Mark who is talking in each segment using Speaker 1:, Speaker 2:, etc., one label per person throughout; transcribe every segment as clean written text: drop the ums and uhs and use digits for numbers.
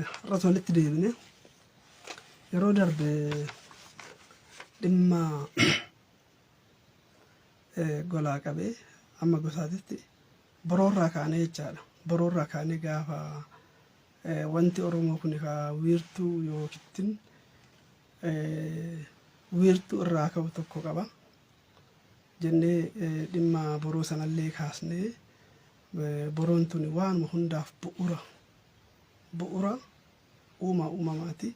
Speaker 1: Har'as walitti deebine. Yeroo darbe dhimma golaa qabee amma gosaatitti boroorraa kaanee jechaadha. Boroorraa kaanee gaafa wanti Oromoo kun ka wiirtuu yookittin wiirtuu irraa ka'u tokko qaba jennee dhimma boroo sanallee kaasnee, boroon tuni waanuma hundaaf bu'ura, bu'ura uumaa uumamaati,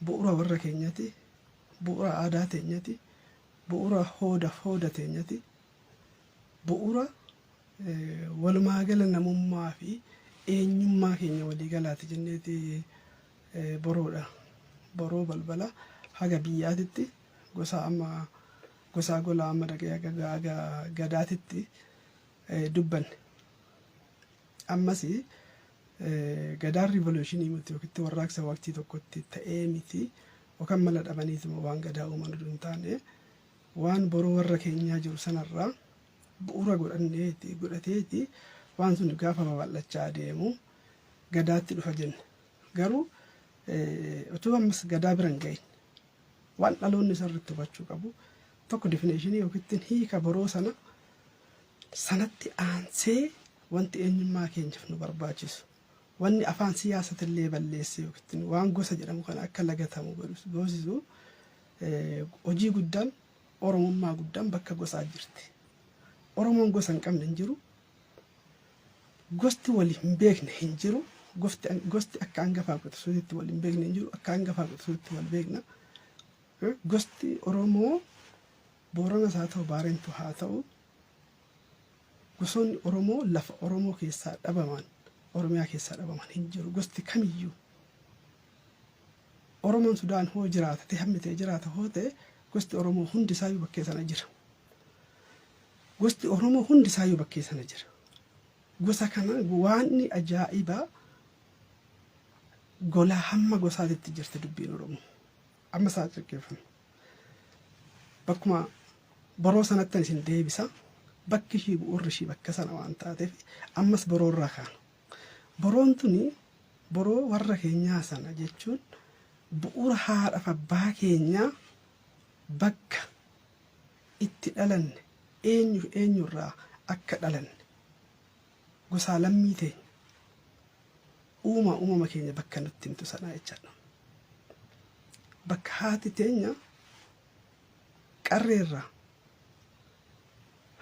Speaker 1: bu'ura warra keenyati, bu'ura aadaa teenyati, bu'ura hooda hooda teenyati, bu'ura walumaa gala namummaa fi eenyummaa keenya waliigalaati jenneeti boroodha. Boroo balbala haga biyyaatitti, gosa amma gosaa gola amma dhaqee haga gadaatitti dubbanne. Ammas gadaan riivoluushinii miti, yookitti warraaqsa waqtii tokkotti ta'ee miti, yookaan mala dhabaniituma waan gadaa uuman oduu hin taane, waan boroo warra keenyaa jiru sanarraa bu'uura godhanneeti godhateeti waan sun gaafa babal'achaa deemu gadaatti dhufa jenne. Garuu utuu ammas gadaa bira hin gahin waan dhaloonni sirriitti hubachuu qabu tokko, definition yookiin hiika boroo sana sanatti aansee wanti eenyummaa keenyaaf nu barbaachisu, wanni afaan siyaasatillee balleesse yookiin waan gosa jedhamu kana akka lagatamu goosisu, hojii guddaan Oromummaa guddaan bakka gosaa jirti. Oromoon gosa hin qabne hin jiru. Gosti wal hin beekne hin jiru. Gosti akka hangafaa quxisuutti wal hin beekne hin jiru. Akka hangafaa quxisuutti wal beekna. Gosti Oromoo Booranas haa ta'u, Baarentu haa ta'u, gosoonni Oromoo lafa Oromoo keessaa dhabaman, Oromiyaa keessaa dhabaman hin jiru. Gosti kamiyyuu. Oromoon Sudaan hoo jiraata ta'e, hammi ta'e jiraata hoo ta'e, gosti Oromoo hundi isaayyuu bakkee sana jira. Gosti Oromoo hundi isaayyuu bakkee sana jira. Gosa kana waan ajaa'ibaa golaa hamma gosaatitti jirti dubbiin Oromoo. Amma isaa caqeeffanna. Bakkuma boroo sanattan isin deebisa. Bakki ishii, bu'uurri ishii bakka sana waan taateef, ammas boroorraa kaana. Boroon tuni, boroo warra keenyaa sana jechuun, bu'uura haadhaaf abbaa keenyaa, bakka itti dhalanne, eenyu eenyurraa akka dhalanne, gosaa lammii teenya, uumaa uumama keenya bakka nutti himtu sanaa jechaadha. Bakka haati teenya qarreerraa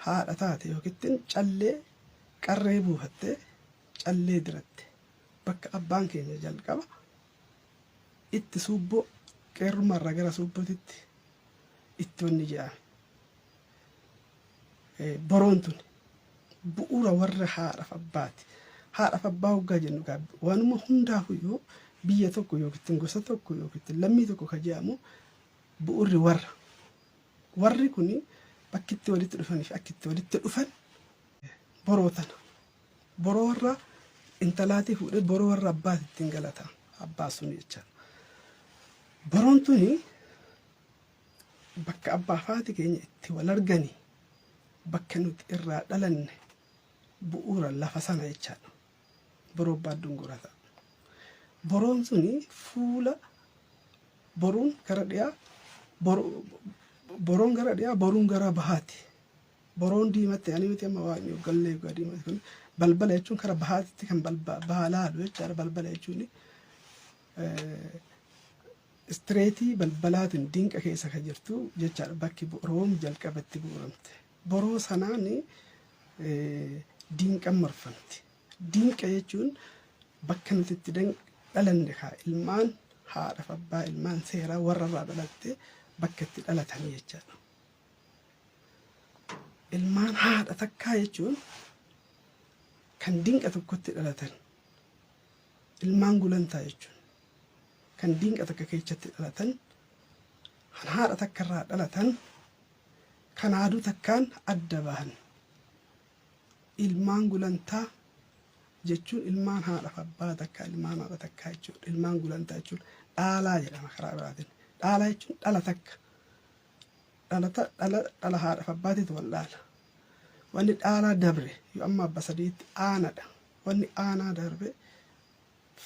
Speaker 1: haadha taate yookiin callee qarree buufattee callee diratte, bakka abbaan keenya jalqaba itti suubboo qeerrummaarraa gara suubbootitti itti wanni jedhame. Boroon tun bu'uura warra haadhaaf abbaati. Haadhaaf abbaa hoggaa jennu waanuma hundaafuyyuu biyya tokko yookiin gosa tokko yookiin lammii tokko ka jedhamu bu'uurri warra. Warri kun bakki itti walitti dhufanii fi akki itti walitti dhufan boroo tana. Boroo warra intalaatii fuudhee boroo warra abbaati ittiin galata. Abbaa sun jechaadha. Boroon tuni bakka abbaa fi haati keenya itti wal arganii, bakka nuti irraa dhalanne, bu'uura lafa sana jechaadha. Boroo abbaa dunguraa ta'a. Boroon suni fuula boruun gara dhiyaa, boroon gara dhiyaa, boruun gara bahaati. Boroon diimatte ani miti, amma waaqni hoggallee hoggaa diimate kun balbala jechuun kara bahaatitti kan bahaa laalu jechaadha. Balbala jechuun istireetii balbalaatiin dinqa keessa kan jirtu jechaadha, bakki boroon jalqabatti bu'uuramte. Boroo sanaan dinqan marfamti. Dinqa jechuun bakka nuti itti dhalanne kaa, ilmaan haadhaaf abbaa, ilmaan seeraa warra irraa dhalatte bakka itti dhalatanii jechaadha. Ilmaan haadha takkaa jechuun kan dinqa tokkotti dhalatan, ilmaan gulantaa jechuun kan dinqa takka keessatti dhalatan, kan haadha takka irraa dhalatan, kan haaduu takkaan adda bahan. Ilmaan gulantaa jechuun ilmaan haadhaaf abbaa takka, ilmaan haadha takkaa jechuudha. Ilmaan gulantaa jechuun dhaalaa jedhama karaa biraatiin. Dhaalaa jechuun dhala takka. Dhalata dhala dhala haadhaaf abbaatiitu wal dhaala. Wanni dhaalaa dabre yoo amma abba sadiitti aanadha. Wanni aanaa darbe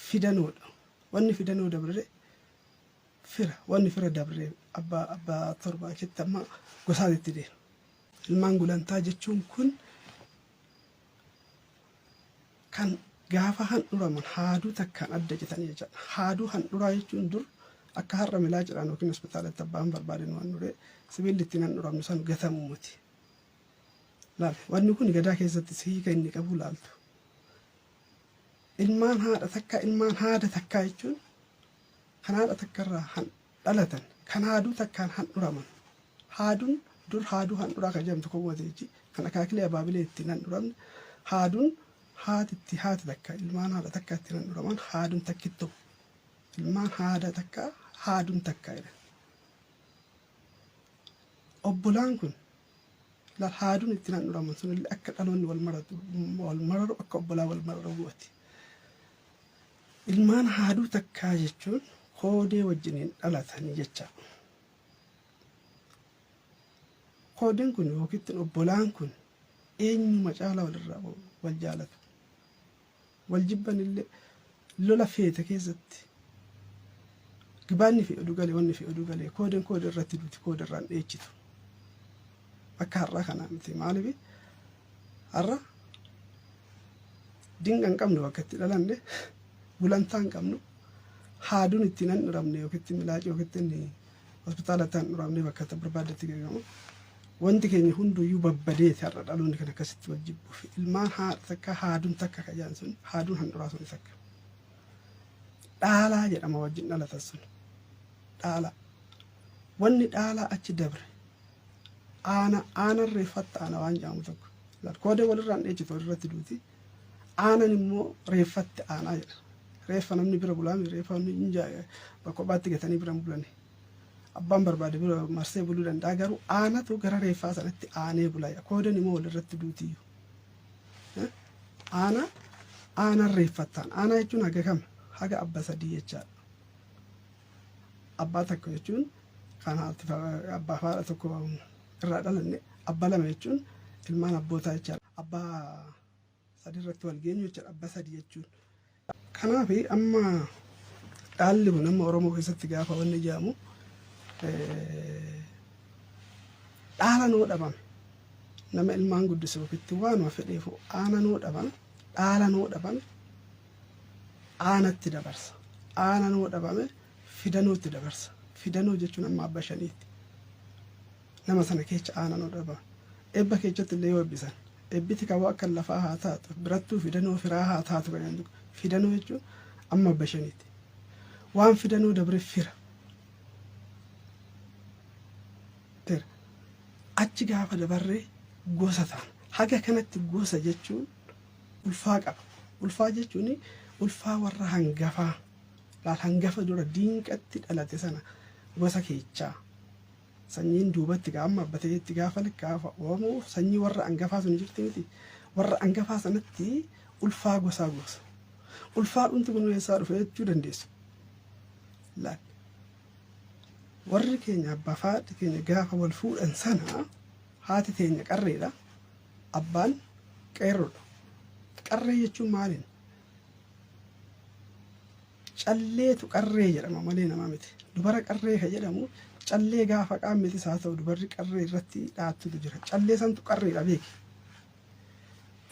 Speaker 1: fidanoodha. Wanni fidanoo dabre fira, wanni fira dabre abbaa abbaa 7 achitti amma gosaatitti deema. Ilmaan gulantaa jechuun kun kan gaafa handhuraman haaduu takkaan adda citanii jechaadha. Haaduu handhuraa jechuun dur akka har'a milaacidhaan yookiin hospitaalatti abbaan barbaade nu handhuree sibiilli ittiin handhuramnu san gatamuu miti. Laal, wanni kun gadaa keessatti hiika inni qabu laaltu. Ilmaan haadha takkaa, ilmaan haada takkaa jechuun kan haadha takkarraa han dhalatan, kan haaduu takkaan handhuraman. Haaduun dur haaduu handhuraa kan jedhamtu kophuuma jechi kan akaakilee abaabilee ittiin handhuramne haaduun haati itti haati takka ilmaan haadha takka ittiin handhuraman haaduun takkittuu ilmaan haada takka haaduun takka jedhan. Obbolaan kun laal haaduun ittiin handhuraman sunillee akka dhaloonni wal maratu wal mararu akka obbolaa wal mararu gooti. Ilmaan haaduu takkaa jechuun koodee wajjiniin dhalatanii jecha. Koodeen kun yookiin obbolaan kun eenyuma caalaa walirraa wal jaalatu. Wal jibban illee lola feete keessatti gibaanni fi oduu galee wanni fi oduu galee koodeen koodee irratti duuti koodee irraan dheechitu. Akka har'aa kanaa miti maaliif har'a dinqa hin qabnu bakka itti dhalanne gulantaa hin qabnu haaduun ittiin handhuramne yookiin milaacii yookiin hospitaalatti handhuramne bakka itti barbaadetti geeffamu. Wanti keenya hunduyyuu babbadeeti har'a dhaloonni kan akkasitti wal jibbuuf ilmaan haadha takka haaduun takka kan jedhan sun haaduun handhuraa sun takka. Dhaalaa jedhama wajjin dhalatan sun. Dhaalaa. Wanni dhaalaa achi dabre aana aanan reeffatta aana waan jedhamu tokko. Koodee walirraan dheechitu walirratti duuti. Aanan immoo reeffatti aanaa jedha. Reeffa namni bira bulaami reeffa bakka kophaatti gatanii bira hin bulani. Abbaan barbaade bira marsee buluu danda'a garuu aanatu gara reeffaa sanatti aanee bula. Koodeen immoo walirratti duutiyyuu. Aana aanan reeffattaan. Aanaa jechuun haga kam? Haga abba sadii jechaadha. Abbaa tokko jechuun kan haati abbaa fi haadha tokko irraa dhalanne, abbaa lama jechuun ilmaan abbootaa jechaadha. Abbaa sadi irratti wal geenyu jechaadha abbaa sadi jechuun. Kanaaf amma dhaalli kun amma Oromoo keessatti gaafa wanni jedhamu dhaala nuu dhabame nama ilmaan guddisu ofitti waanuma fedheefu aana nuu dhabame dhaala nuu dhabame aanatti dabarsa. Aana nuu dhabame fidanootti dabarsa. Fidanoo jechuun amma abba shaniiti. Nama sana keessa aana nuu dhabame. Eebba keessatti illee yoo eebbisan eebbiti kaboo akka lafaa haa taatu birattuu fidanoo firaa haa taatu kan jedhu fidanoo jechuun amma abba shaniiti. Waan fidanoo dabre fira. Fira. Achi gaafa dabarree gosa taana. Haga kanatti gosa jechuun ulfaa qaba. Ulfaa jechuun ulfaa warra hangafaa. Laal hangafa dura diinqatti dhalate sana gosa keechaa. Sanyiin duubatti gaa amma abbateetti gaafa gaafa oomu sanyii warra hangafaa sun jirti miti. Warra hangafaa sanatti ulfaa gosaa gosa. Ulfaa dhumti kun eessaa dhufe jechuu dandeessu. Laal. Warri keenya abbaa fi haadhi keenya gaafa wal fuudhan sana haati teenya qarreedha. Abbaan qeerroodha. Qarree jechuun maaliin? Calleetu qarree jedhama malee namaa miti. Dubara qarree kan jedhamu callee gaafa qaammitis haa ta'u dubarri qarree irratti dhaattutu jira. Callee santu qarreedha beeki.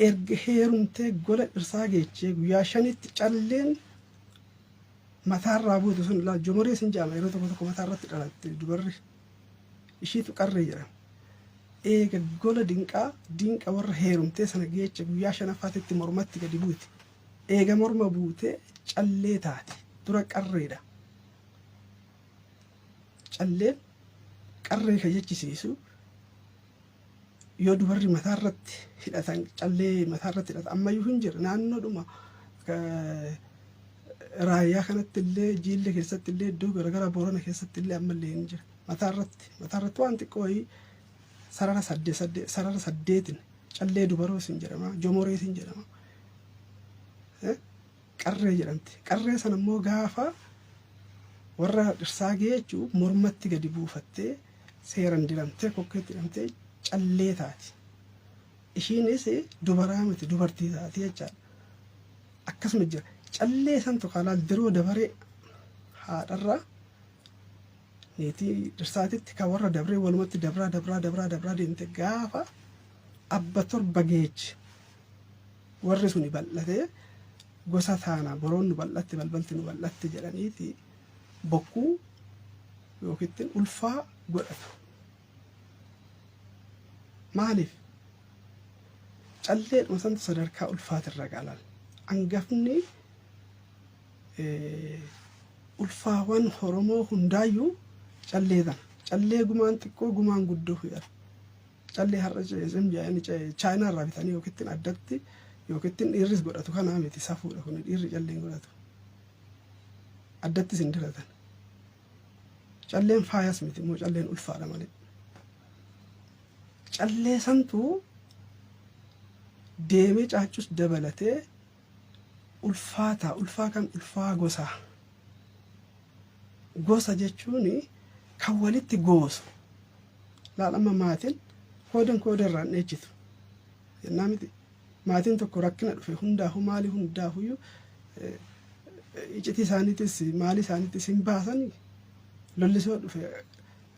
Speaker 1: Erga heerumtee gola dhirsaa geechee guyyaa shanitti calleen mataarraa buutu sun laal jomoree sin jedhama yeroo tokko tokko mataarratti dhalatte dubarri ishiitu qarree jedhama. Eega gola dinqaa dinqa warra heerumtee sana geeche guyyaa shanaffaatitti mormatti gadi buuti. Eega morma buutee callee taati. Dura qarreedha. Calleen qarree kan jechisiisu yoo dubarri mataarratti hidhatan callee mataarratti hidhatan ammayyuu hin jira naannoodhuma raayyaa kanatti illee jiille keessatti illee iddoo garaagaraa boorana keessatti illee ammallee hin jira mataarratti mataarratti waan xiqqoo wayii sarara saddeet saddeet sarara saddeetin callee dubaroo sin jedhama jomoree sin jedhama qarree jedhamti qarree sana immoo gaafa warra dhirsaa geechuu mormatti gadi buufattee seeran diramtee kokkeetti hidhamtee callee taati. Ishiinis dubaraa miti dubartii taati jechaadha. Akkasuma jira. Callee santu kalaal diroo dabaree Haadharraa niitii dhirsaatitti kan warra dabree walumatti dabraa dabraa dabraa dabraa deemte gaafa abba 7 geechi warri suni bal'atee gosa taana boroon nu bal'atte balbalti nu bal'atte jedhaniiti bokkuu yookittin ulfaa godhatu. Maaliif? Calleedhuma santu sadarkaa ulfaatirra ga'a laal. Angafni ulfaawwan Oromoo hundaayyuu callee tana. Callee gumaan xiqqoo gumaan guddoo fudhata. Callee har'a chaayinaa irraa bitanii yookittin addatti yookittin dhiirris godhatu kanaa miti safuudha kun dhiirri calleen godhatu. Addattis hin diratan. Calleen faayas miti immoo calleen ulfaadha malee. Callee santu deemee caaccus dabalatee ulfaataa ulfaa kan ulfaa gosaa. Gosa jechuun kan walitti goosu. Laal amma maatiin koodan kooda irraa hin dheechitu. Jennaa miti. Maatiin tokko rakkina dhufe hundaafuu maalii hundaafuyyuu icitii isaaniitis maalii isaaniitis hin baasanii lollisoo dhufe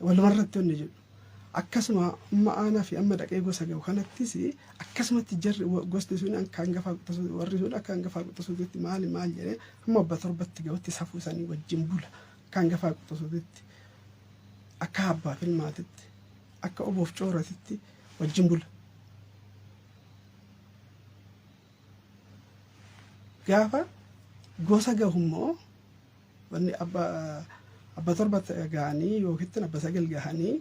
Speaker 1: walumarratti wanni jedhu. Akkasuma amma aanaa fi amma dhaqee gosa ga'u kanattis akkasumatti jarri gosti sun akka hangafaa quxisuu warri sun akka hangafaa quxisuutitti maali maal jedhee hamma abba torbatti ga'utti safuu isaanii wajjin bula akka hangafaa quxisuutitti akka abbaaf ilmaatitti akka oboof cooratitti wajjin bula. Gaafa gosa gahu immoo wanni abba 7 ga'anii yookiin abba 9 gahanii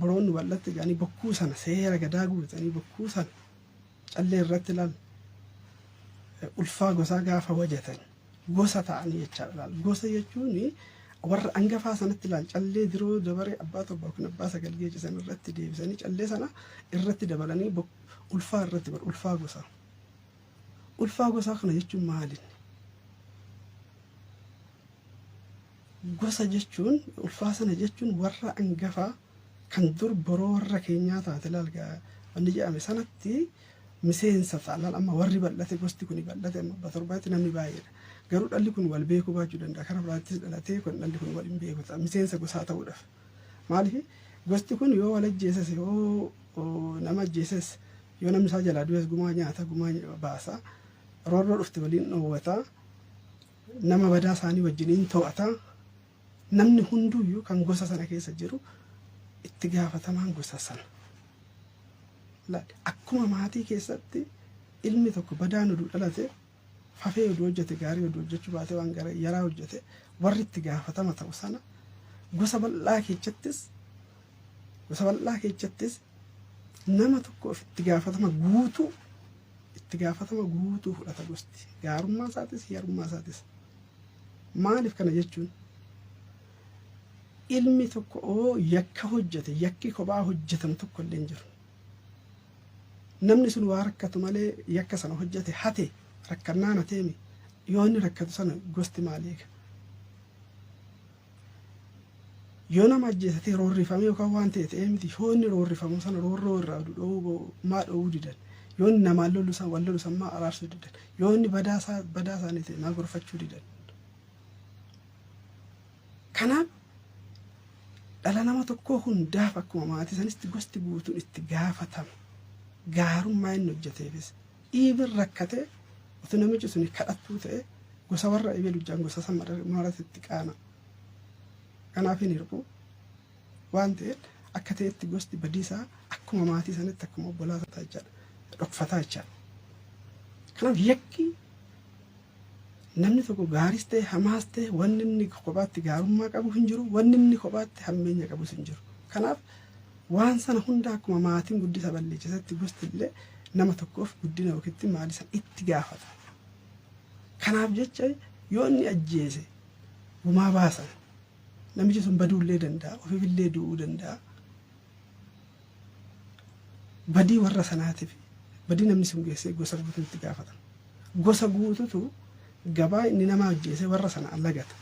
Speaker 1: boroonni bal'atti ga'anii bokkuu sana seera gadaa guutanii bokkuu sana callee irratti laal ulfaa gosaa gaafa wajatan gosa ta'anii jechaadha laal. Gosa jechuun warra angafaa sanatti laal callee diroo dabaree abbaa 7 yookiin abbaa 9 geessisan irratti deebisanii callee sana irratti dabalanii ulfaa irratti godhu ulfaa gosaa. Ulfaa gosaa kana jechuun maali? Gosa jechuun ulfaa sana jechuun warra angafaa kan dur boroo warra keenyaa taate laal wanni jedhame sanatti miseensa ta'a laal amma warri bal'ate gosti kuni bal'ate amma abba torbaatti namni baay'eedha. Garuu dhalli kun wal beekuu baachuu danda'a. Kara biraattis dhalatee kun dhalli kun wal hin beeku ta'a miseensa gosaa ta'uudhaaf. Maaliif gosti kun yoo wal ajjeeses yoo nama ajjeeses yoo namni isaa jalaa du'es gumaa nyaata gumaa baasa roorroo dhufte waliin dhoowwata nama badaa isaanii wajjiniin to'ata namni hunduyyuu kan gosa sana keessa jiru itti gaafatamaan gosa sana. Akkuma maatii keessatti ilmi tokko badaan oduu dhalate fafee oduu hojjete gaarii oduu hojjechuu baate waan gara yaraa hojjete warri itti gaafatama ta'u sana gosa bal'aa keessattis gosa bal'aa keessattis nama tokko itti gaafatama guutuu itti gaafatama guutuu fudhata gosti gaarummaa isaatis yarummaa isaatis. Maaliif kana jechuun ilmi tokko oo yakka hojjete yakki kophaa hojjetamu tokko illee hin jiru. Namni sun waa rakkatu malee yakka sana hojjete hate rakkannaan hateemi yoo inni rakkatu sana gosti maal eega? Yoo nama ajjeesatee roorrifamee yookaan waan ta'e ta'ee miti yoo inni roorrifamu sana roorroo irraa dhoowwuu maa dhoowwuu didan? Yoo inni namaan lolu san wal lolu san maa araarsuu didan? Yoo inni badaa isaa badaa isaanii ta'e maa gorfachuu didan? Kanaaf dhala nama tokkoo hundaaf akkuma maatii sanitti gosti guutuun itti gaafatama. Gaarummaa inni hojjeteefis. Dhiibin rakkatee utuu namichi suni kadhattuu ta'e gosa warra ebelu jaan gosa san maratti itti qaana. Kanaaf hin hirphu waan ta'eef akka ta'etti gosti badiisaa akkuma maatii sanitti akkuma obbolaa isaa jechaadha. Dhokfataa jechaadha. Kanaaf yakki namni tokko gaariis ta'e hamaas ta'e wanni inni kophaatti gaarummaa qabu hin jiru, wanni inni kophaatti hammeenya qabus hin jiru. Kanaaf waan sana hunda akkuma maatiin guddisa balleechisetti gosti illee nama tokkoof guddina yookiin maali sana itti gaafata. Kanaaf jecha yoo inni ajjeese gumaa baasan namichi sun baduu illee danda'a, ofiif illee du'uu danda'a. Badii warra sanaatiif badii namni sun geessee gosa guutuu itti gaafatama. Gosa guututu gabaa inni nama ajjeese warra sana lagata.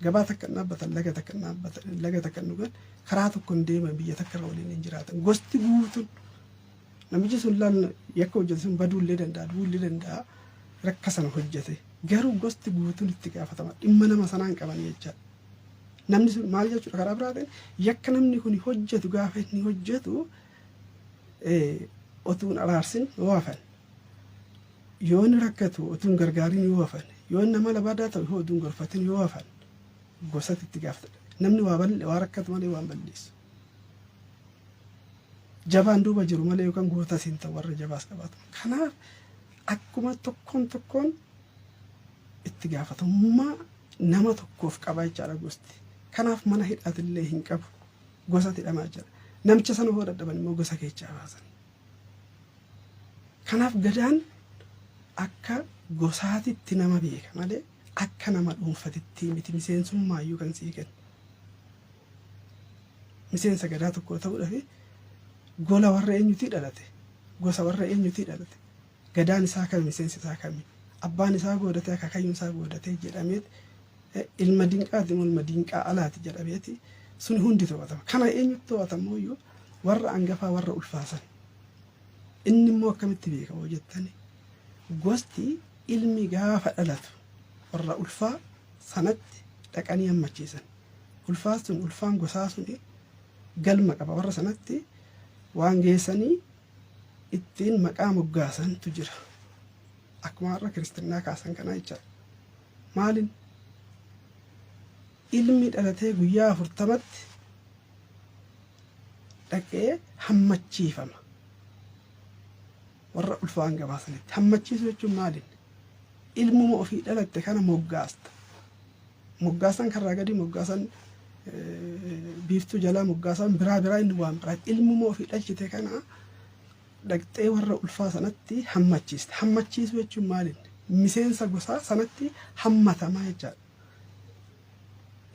Speaker 1: Gabaa takka hin dhaabbatan, laga takka hin dhaabbatan, laga takka hin dhugan, karaa tokko hin deeman, biyya takka irra waliin hin jiraatan. Gosti guutuun namichi sun laal yakka hojjete sun baduu illee danda'a, du'uu illee danda'a, rakka sana hojjete. Garuu gosti guutuun itti gaafatama. Dhimma nama sanaa hin qaban jechaadha. Namni sun maal jechuudha karaa biraatiin yakka namni kun hojjetu gaafa inni hojjetu otuu hin araarsin yoo hafan, yoo inni rakkatu otuu hin gargaarin yoo hafan, yoo inni amala badaa ta'u yoo otuu hin gorfatin yoo hafan gosatti itti gaafatama. Namni waa balle waa rakkatu malee waan balleessu. Jabaan duuba jiru malee yookaan gootas hin ta'u warra jabaas qabaatu. Kanaaf akkuma tokkoon tokkoon itti gaafatamummaa nama tokkoof qaba jechaadha gosti. Kanaaf mana hidhaatillee hin qabu. Gosatti hidhamaa jechaadha. Namicha sana hoo dadhaban immoo gosa keechaa baasan. Kanaaf Gadaan akka gosaatitti nama beeka malee akka nama dhuunfatitti miti miseensummaayyuu kan sii kennu. Miseensa Gadaa tokko ta'uudhaaf gola warra eenyutii dhalate, gosa warra eenyutii dhalate, Gadaan isaa kami, miseensi isaa kami, abbaan isaa goodatee, akaakayyuun isaa goodatee jedhameet ilma dinqaati moo ilma dinqaa alaati jedhameeti suni hundi to'atama. Kana eenyutti to'atamu iyyuu warra angafaa warra ulfaasan. Inni immoo akkamitti beeka hoo jettani gosti ilmi gaafa dhalatu warra ulfaa sanatti dhaqanii hammachiisan. Ulfaa sun ulfaan gosaa suni galma qaba warra sanatti waan geessanii ittiin maqaa moggaasantu jira. Akkuma har'a kiristinnaa kaasan kanaa jechaadha. Maalin? Ilmi dhalatee guyyaa 40tti dhaqee hammachiifama. Warra ulfaan gabaasanitti. Hammachiisuu jechuun maalin? Ilmuma ofii dhalatte kana moggaasta. Moggaasan karraa gadii, moggaasan biiftuu jalaa, moggaasan biraa biraa inni waan biraa. Ilmuma ofii dhalchite kana dhaqxee warra ulfaa sanatti hammachiiste. Hammachiisuu jechuun maali? Miseensa gosaa sanatti hammatamaa jechaadha.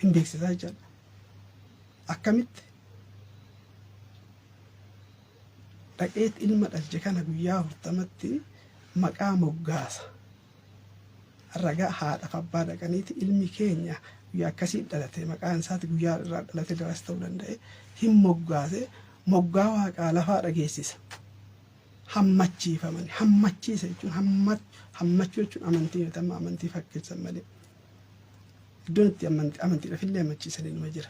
Speaker 1: Hin beeksisaa jechaadha. Akkamitti? Dhaqeet ilma dhalche kana guyyaa 40tti maqaa moggaasa. Ragaa haadhaaf abbaa dhaqaniiti ilmi keenya guyyaa akkasii dhalate maqaan isaati guyyaa irraa dhalate irraas ta'uu danda'e hin moggaase moggaa waaqaa lafaa dhageessisa. Hammachiifamani hammachiisa jechuun hammachuu jechuun amantii miti amma amantii fakkeessan malee. Iddoon itti amantiidhaaf illee hammachiisan inuma jira.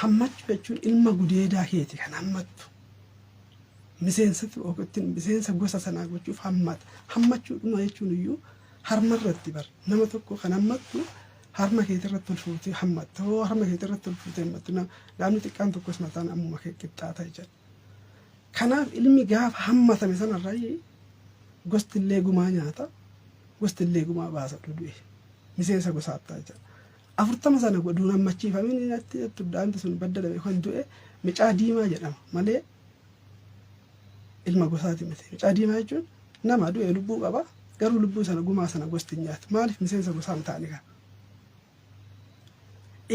Speaker 1: Hammachuu jechuun ilma gudeedaa keeti kan hammattu. Miseensatti ittiin miseensa gosa sanaa gochuuf hammata. Hammachuudhuma jechuun iyyuu harma irratti bar nama tokko kan hammattu harma keetirratti ol fuutee hammatta. Hoo harma keetirratti ol fuutee hammattu daa'imni xiqqaan tokkos mataan ammuma kee qixxaata jechuudha. Kanaaf ilmi gaafa hammatame sanarraa gosti illee gumaa nyaata, gosti illee gumaa baasa du'e. Miseensa gosaa ta'a jechuudha. 40 sana godhuun hammachiifamin natti jettu daa'imti sun badda dhabe kan du'e micaa diimaa jedhama malee ilma gosaati miti. Micaa diimaa jechuun nama du'e lubbuu qaba garuu lubbuu sana gumaa sana gosti hin nyaatu. Maaliif miseensa gosaa hin taane kaa?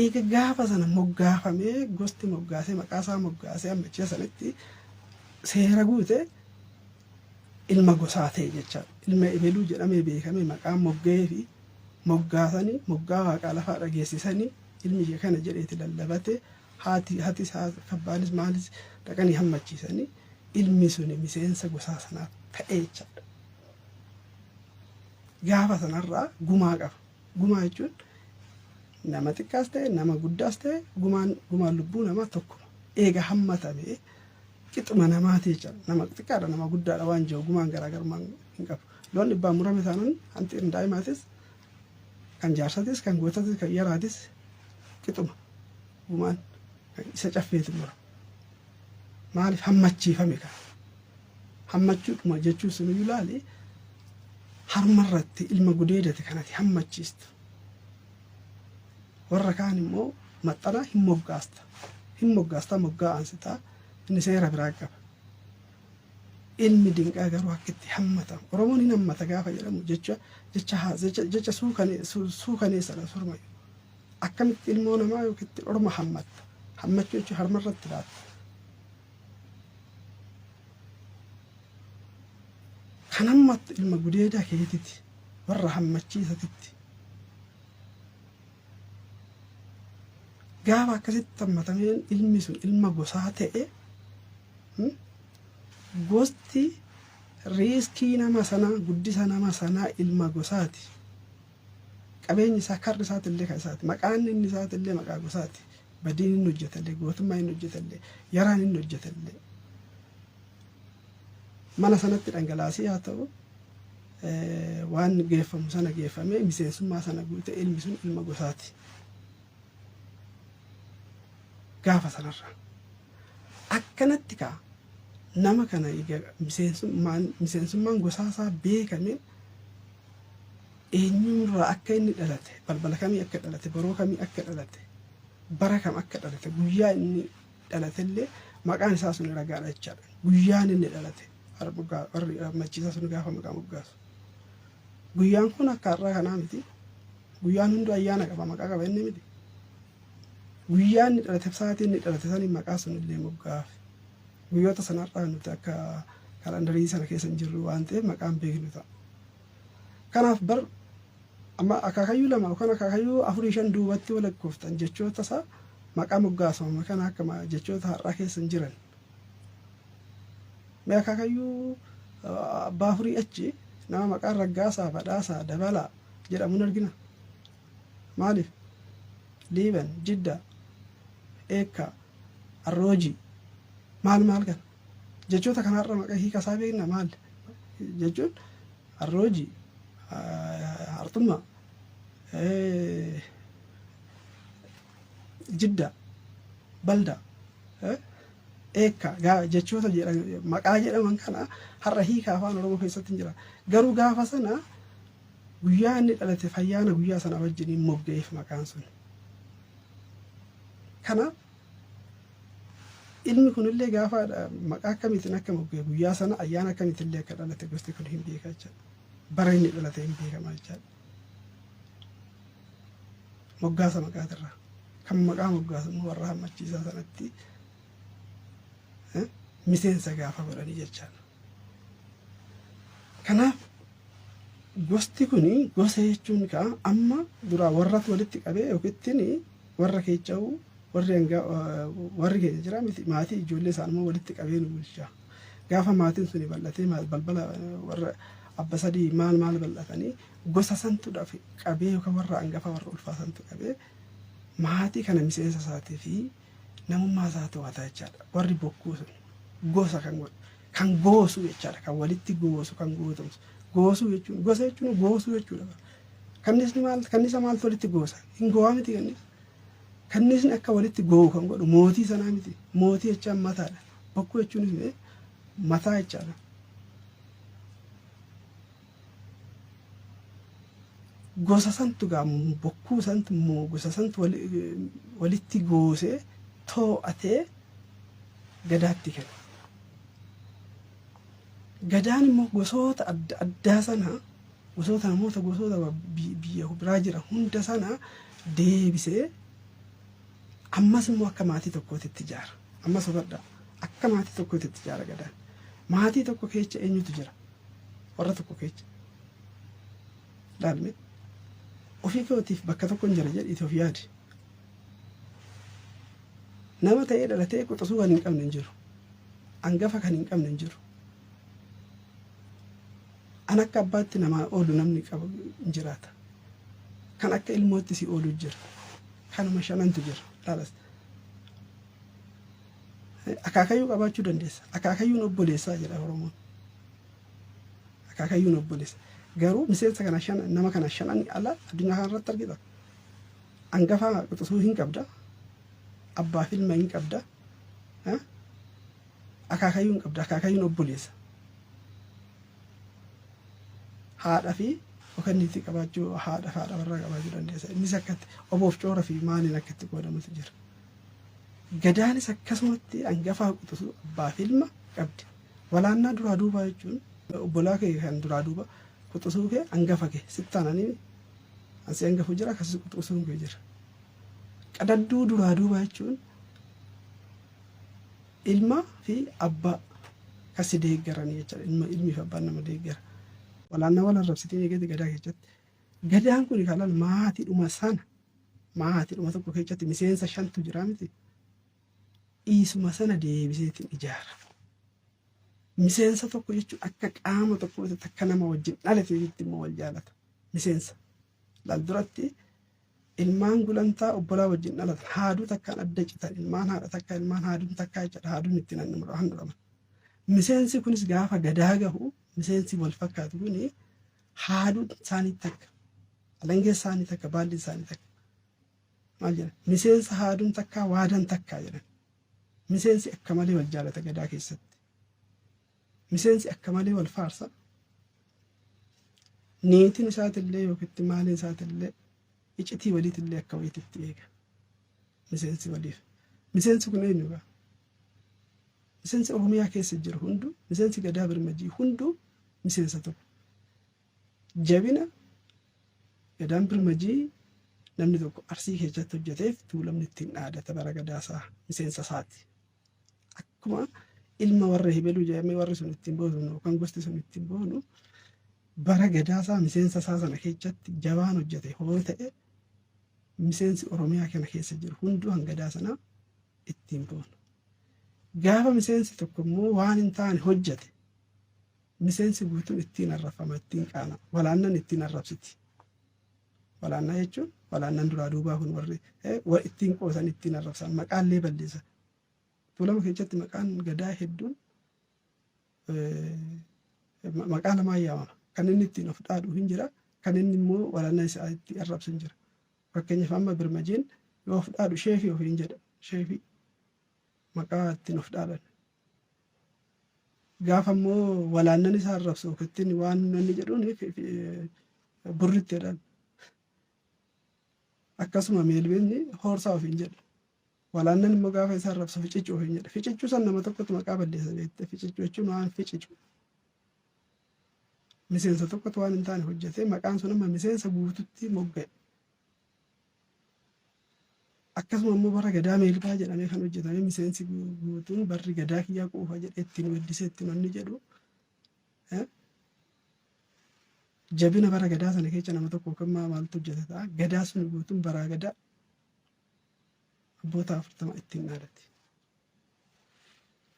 Speaker 1: Eega gaafa sana moggaafamee gosti moggaasee maqaa isaa moggaasee hammachiisa sanatti seera guute ilma gosaa ta'e jechaadha. Ilma ebeluu jedhamee beekamee maqaan mogga'ee fi moggaasanii moggaa waaqaa lafaa dhageessisanii ilmi ishee kana jedheeti lallabate haati hatis abbaanis maalis dhaqanii hammachiisanii ilmi suni miseensa gosaa sanaa ta'e jechaadha. Gaafa sanarraa gumaa qaba. Gumaa jechuun nama xiqqaas ta'e nama guddaas ta'e gumaan gumaan lubbuu namaa tokkuma. Eega hammatamee qixuma namaati jechaadha. Nama xiqqaadha nama guddaadha waan jiru gumaan garaagarummaa hin qabu. Loon dhibbaan murame taanaan hanti daa'imaatis kan jaarsatis kan gootatis kan yaraatis qixuma gumaan isa caffeetu mura. Maaliif hammachiifame kana? Hammachuudhuma jechuun sunuyyuu laali harmarratti ilma gudeedate kanati hammachiistu. Warra kaan immoo maxxana hin moggaasta. Hin moggaasta moggaa aansitaa inni seera biraa qaba. Ilmi dinqaa garuu akka itti hammatamu. Oromoon hin hammata gaafa jedhamu jecha jecha jecha jecha suukaneessadha surmayyuu. Akkamitti ilmoo namaa yookiin itti orma hammatta? Hammachuu jechuun harmarratti baatta. Kan hammattu ilma gudeedaa keetiti warra hammachiisatitti. Gaafa akkasitti hammatameen ilmi sun ilma gosaa ta'e gosti riiskii nama sanaa guddisa nama sanaa ilma gosaati. Qabeenyi isaa karri isaatillee kan isaati. Maqaan inni isaatillee maqaa gosaati. Badiin inni hojjetallee, gootummaa inni hojjetallee, yaraan inni hojjetallee. Mana sanatti dhangalaasii haa ta'u waan geeffamu sana geeffamee miseensummaa sana guute ilmi sun ilma gosaati. Gaafa sanarra. Akkanatti kaa nama kana miseensummaan gosaa isaa beekame eenyurraa akka inni dhalate, balbala kamii akka dhalate, boroo kamii akka dhalate, bara kam akka dhalate, guyyaa inni dhalatellee maqaan isaa sun ragaadha jechaadha. Guyyaan inni dhalate warri machiisaa sun gaafa maqaa moggaasu. Guyyaan kun akka har'aa kanaa miti. Guyyaan hunduu ayyaana qaba, maqaa qaba inni miti. Guyyaa inni dhalate, sa'aatii inni dhalate sanii maqaa sun illee moggaafe. Guyyoota sanarraa nuti akka kalandarii sana keessa hin jirru waan ta'eef maqaan beeknu ta'a. Kanaaf bar amma akaakayyuu lama yookaan akaakayyuu afurii shan duubatti yoo lakkooftan jechoota isaa maqaa moggaasama kana akka jechoota har'aa keessa hin jiran. Mee akaakayyuu abbaa afurii achi nama maqaan Raggaasaa, Badhaasaa, Dabalaa jedhamuun argina. Maaliif? Liiban, Jidda, Eekkaa, Arroojii maal maal kana? Jechoota kanarra maqaa hiika isaa beekna maal jechuun arroojii, harxummaa, jidda, balda, eekka jechoota maqaa jedhaman kana har'a hiika afaan Oromoo keessatti hin jira. Garuu gaafa sana guyyaa inni dhalate fayyaana guyyaa sana wajjin mogga'eef maqaan sun. Kanaaf ilmi kunillee gaafa maqaa akkamiitiin akka mogga'e guyyaa sana ayyaana akkamiitillee akka dhalate gosti kun hin beeka jechaadha. Bara inni dhalate hin beekama jechaadha. Moggaasa maqaatirraa. Kan maqaa moggaasu immoo warra hammachiisaa sanatti miseensa gaafa godhanii jechaadha. Kanaaf gosti kun gosa jechuun kaa amma duraa warratu walitti qabee yookiin warra keecha'uu warri hanga warri keenya jira miti maatii ijoollee isaan immoo walitti qabee nu bulcha. Gaafa maatiin suni bal'atee balbala warra abba sadii maal maal bal'atanii gosa santu dhafe qabee yookaan warra hangafa warra ulfaa santu qabee maatii kana miseensa isaatii fi namummaa isaa to'ata jechaadha. Warri bokkuu sun gosa kan godhu kan goosu jechaadha. Kan walitti goosu kan gootomsu. Goosuu jechuun gosa jechuun goosuu jechuudha. Kannisni maal kannisa maaltu walitti goosa? Hin go'aa miti kannis. Kannisni akka walitti goo'u kan godhu mootii sanaa miti. Mootii jechaan mataadha. Bokkuu jechuunis mee mataa jechaadha. Gosa santu gaa bokkuu santu immoo gosa santu walitti goosee too'atee gadaatti kenna. Gadaan immoo gosoota adda addaa sana gosoota namoota gosoota biyya biraa jiran hunda sana deebisee ammas immoo akka maatii tokkootitti ijaara. Ammas hubadhaa akka maatii tokkootitti ijaara gadaan. Maatii tokko keessa eenyutu jira? Warra tokko keessa. Laalme ofii kootiif bakka tokko hin jira jedhiiti of yaadi. Nama ta'ee dhalatee quxisuu kan hin qabne hin jiru. Angafa kan hin qabne hin jiru. An akka abbaatti namaa oolu namni qabu hin jiraata. Kan akka ilmootti si oolu jira. Kanuma shanantu jira. Laalas. Akaakayyuu qabaachuu dandeessa. Akaakayyuun obboleessaa jedha Oromoon. Akaakayyuun obboleessa. Garuu miseensa kana shan nama kana shanan ala addunyaa kana irratti argita. Angafa quxisuu hin qabda. Abbaa fi ilma hin qabda. Akaakayyuu hin qabda. Akaakayyuun obboleessa. Haadha fi yookaan niitii qabaachuu haadha fi haadha warraa qabaachuu dandeessa. Innis akkatti oboof coora fi maaliin akka itti qoodamutu jira. Gadaanis akkasumatti angafaa quxisuu abbaa fi ilma qabdi. Walaannaa duraa duubaa jechuun obbolaa kee kan duraa duuba quxisuu kee angafa kee sitti aananii asii angafu jira akkasii quxisuun kee jira. Qadadduu duraa duubaa jechuun ilma fi abbaa kan si deeggaranii jechuudha. Ilma ilmii fi abbaan nama deeggara. Walaannaa wal arrabsitiin eegate gadaa keessatti. Gadaan kun kan maatiidhuma sana maatiidhuma tokko keessatti miseensa shantu jira miti. Dhiisuma sana deebiseetiin ijaara. Miseensa tokko jechuun akka qaama tokkootti akka nama wajjin dhalateetti immoo wal jaalata. Miseensa. Laal duratti ilmaan gulantaa obbolaa wajjin dhalatan haaduu takkaan adda citan, ilmaan haadha takkaa, ilmaan haaduun takkaa jechaadha, haaduun ittiin handhuraman. Miseensi kunis gaafa gadaa gahu, miseensi wal fakkaatu kuni haaduun isaanii takka, alangee isaanii takka, baalli isaanii takka. Maal jedhan? Miseensa haaduun takkaa waadan takkaa jedhan. Miseensi akka malee wal jaalata gadaa keessatti. Miseensi akka malee wal faarsa. Niitiin isaatillee yookitti maaliin isaatillee icitii waliitillee akka wayiititti eega. Miseensi waliif. Miseensi kun eenyu gaa? Miseensi Oromiyaa keessa jiru hunduu, miseensi gadaa birmajii hunduu miseensa tokko. Jabina gadaan birmajii namni tokko Arsii keessatti hojjeteef Tuulamni ittiin dhaadata bara gadaasaa miseensa isaati. Akkuma ilma warra hibeluu jedhamee warri sun ittiin boonu yookaan gosti sun ittiin boonu, bara gadaasaa miseensa isaa sana keessatti jabaan hojjete hoo ta'e, miseensi Oromiyaa kana keessa jiru hunduu hangadaa sanaa ittiin boonu. Gaafa miseensi tokko immoo waan hin taane hojjete, miseensi guutuun ittiin arrafama, ittiin qaana, walaannan ittiin arrabsiti. Walaannaa jechuun walaannan duraa duubaa kun warri ittiin qoosan, ittiin arrabsan, maqaallee balleessa. Tuulama keessatti maqaan gadaa hedduun maqaa lamaan yaamama. Kan inni ittiin of dhaadhu hin jira, kan inni immoo walaannaa isaa itti arrabsu hin jira. Fakkeenyaaf amma birmajiin yoo of dhaadhu sheefii ofiin jedha. Sheefii maqaa ittiin of dhaadhan. Gaafa immoo walaannan isaa arrabsu yookiin waan inni jedhuun burritti jedhan. Akkasuma meelbeenyi hoorsaa ofiin jedha. Walaannan immoo gaafa isaa arrabsu ficiccuu ofiin jedha. Ficiccuu san nama tokkotu maqaa balleessa beekte. Ficiccuu jechuun waan ficicu. Miseensa tokkotu waan hin taane hojjetee maqaan sun amma miseensa guututti mogga'e. Akkasuma immoo bara gadaa meelbaa jedhamee kan hojjetame, miseensi guutuun barri gadaa kiyyaa quufa jedhee ittiin weeddisee ittiin onni jedhu, jabina bara gadaa sana keessa nama tokko kan maaltu hojjete ta'a. Gadaa sun guutuun baraa gadaa abboota 40 ittiin dhaadate.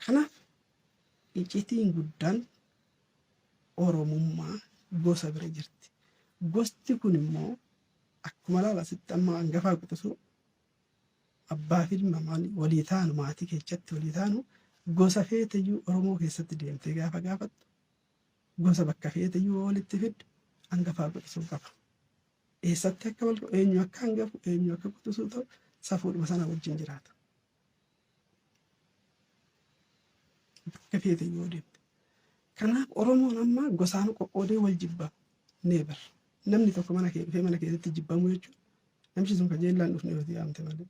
Speaker 1: Kanaaf iccitiin guddaan Oromummaa gosa bira jirti. Gosti kun immoo akkuma laala asitti amma hangafaa quxisuu, abbaa fi ilma walii taanu, maatii keessatti walii taanu, gosa feeteyyuu Oromoo keessatti deemtee gaafa gaafattu, gosa bakka feeteyyuu walitti fiddu hangafaa quxisuu qaba. Eessatti akka wal eenyu akka hangafu, eenyu akka quxisuu ta'u safuudhuma sana wajjin jiraata. Bakka feeteyyuu yoo deemte. Kanaaf Oromoon amma gosaan qoqqoodee wal jibba. Never. Namni tokko mana kee dhufee mana keessatti jibbamuu jechuun namichi sun kajeellaan dhufne yoo yaamte malee.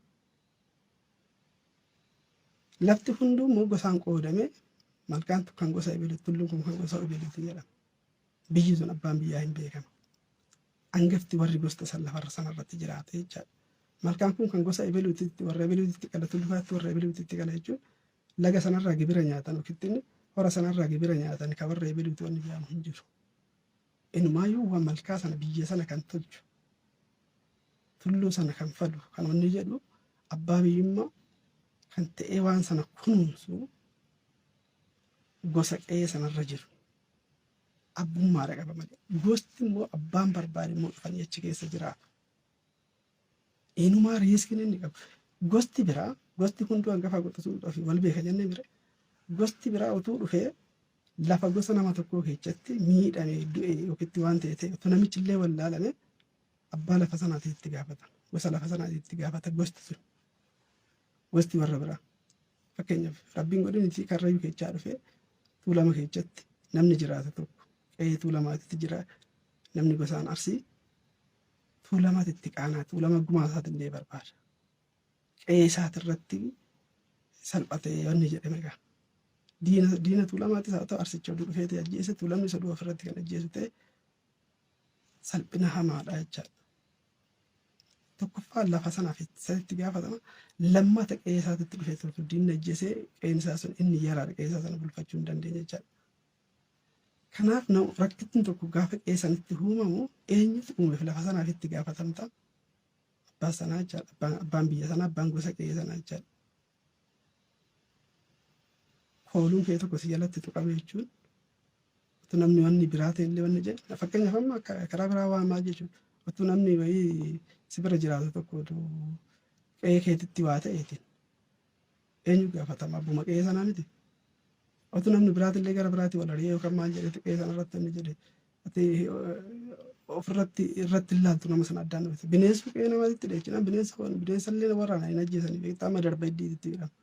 Speaker 1: Lafti hunduu immoo gosaan qoodamee, malkaan kan gosa ebeluuti, tulluun kun kan gosa ebeluuti jedhama. Biyyi sun abbaan biyyaa hin beekama. Angafti warri gosta san lafarra sanarratti jiraate jechaadha. Malkaan kun kan gosa ebeluutitti, warra ebeluutitti qala, tullufaatti warra ebeluutitti qala jechuun laga sanarraa gibira nyaatan yookiin hora sanarraa gibira nyaatan kan warra ebeluuti wanni jedhamu hin jiru. Inumaayyuu waan malkaa sana, biyya sana kan tolchu, tulluu sana kan fadu, kan wanni jedhu, abbaa biyyummaa kan ta'ee waan sana kunuunsu gosa qe'ee sanarra jiru abbummaadha qaba malee. Gosti immoo abbaan barbaade immoo dhufanii achi keessa jiraatu. Inumaa riiskiin inni qabu. Gosti biraa, gosti hunduu hangafaa quxisuudhaaf wal beeka jennee bira. Gosti biraa utuu dhufee lafa gosa nama tokkoo keessatti miidhame, du'e yookitti waan ta'e ta'e, utuu namichi illee wallaalame, abbaa lafa sanaati itti gaafata. Gosa lafa sanaati itti gaafata gosti sun. Gosti warra biraa. Fakkeenyaaf rabbiin godhin itti Karrayyuu keessaa dhufee Tuulama keessatti namni jiraatu tokko, qe'ee Tuulamaatitti jira, namni gosaan Arsii Tuulamaatti itti qaanaa, Tuulama gumaa isaatillee barbaada. Qe'ee isaatirratti salphatee wanni jedhame egaa. Diina Tuulamaattis haa ta'u, Arsicha oduu dhufee ta'e ajjeese, Tuulamni isa du'a ofirratti kan ajjeesu ta'e salphina hamaadha jechaadha. Tokkoffaa lafa sanaaf itti gaafatama. Lammata qe'ee isaatitti dhufee turtu diinni ajjeesee, qe'een isaa sun inni yaraadha, qe'ee isaa sana bulfachuu hin dandeenye jechaadha. Kanaaf rakkittiin tokko gaafa qe'ee sanitti uumamu eenyutu uumeef lafa sanaaf itti gaafatamta? Abbaa sanaa jechaadha. Abbaan biyya sanaa, abbaan gosa qe'ee sanaa jechaadha. Kooluun kee tokko si jalatti tuqame jechuun utuu namni wanni biraa ta'e illee wanni jedhe, fakkeenyaaf amma karaa biraa waan maal jechuudha. Utuu namni wayii si bira jiraatu tokko utuu qe'ee keetitti waa ta'eetiin eenyu gaafatama? Abbuma qe'ee sanaa miti. Otuu namni biraatillee gara biraatii wal ari'ee yookaan maal jedheetu qe'ee sana irratti inni jedhe ati ofirratti irratti hin laaltu, nama sana addaan dhufte. Bineensu qe'ee namaatti dheechinaan bineensa bineensa illee waraana hin ajjeesanii beektaa, amma darba iddiitti jedhama.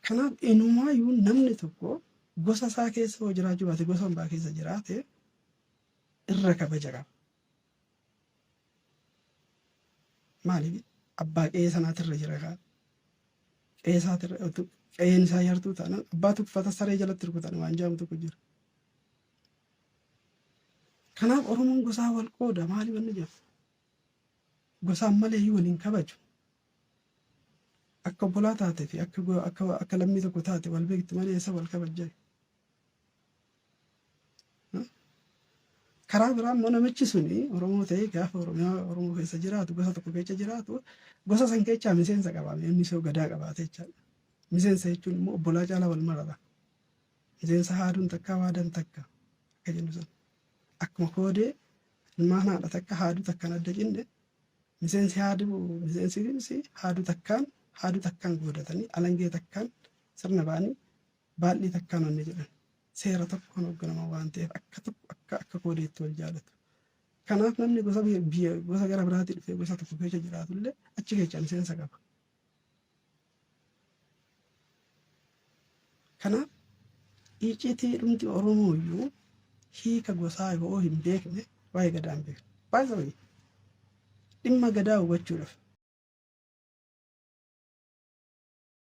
Speaker 1: Kanaaf inumaayyuu namni tokko gosa isaa keessa yoo jiraachuu baate, gosa hambaa keessa jiraate irra kabaja qaba. Maaliif? Abbaa qe'ee sanaatirra jira kaa. Qe'ee isaatirra qe'een isaa yartuu taanaan abbaa tuffata saree jalatti rukutan waan jedhamu tokko jira. Kanaaf Oromoon gosaa wal qooda maali wanni jedhu? Gosaan malee waliin kabaju. Akka obbolaa taate fi akka lammii tokko taate wal beektu malee eessa wal kabajjaa? Karaa biraa immoo namichi suni Oromoo ta'ee gaafa Oromiyaa Oromoo keessa jiraatu, gosa tokko keessa jiraatu, gosa san keessaa miseensa qaba. Inni isoo gadaa qabaate jechaadha. Miseensa jechuun immoo obbolaa caalaa wal marara. Miseensa haaduun takka waadan takka akka jennu sana. Akkuma koodee ilmaan haadha takka haaduu takkaan adda cinne, miseensi haaduu miseensi haaduu takkaan goodatanii, alangee takkaan sirna ba'anii, baaldhii takkaan wanni jedhan seera tokkoon hoogganaman waan ta'eef akka tokko akka koodeetti wal jaalatu. Kanaaf namni gosa biyya gosa gara biraatii dhufee gosa tokko keessa jiraatullee achi keessa miseensa qaba. Kanaaf iccitii dhumti Oromoo iyyuu hiika gosaa yoo hin beekne waa'ee gadaa hin beekne. Baay'ee dhimma gadaa hubachuudhaaf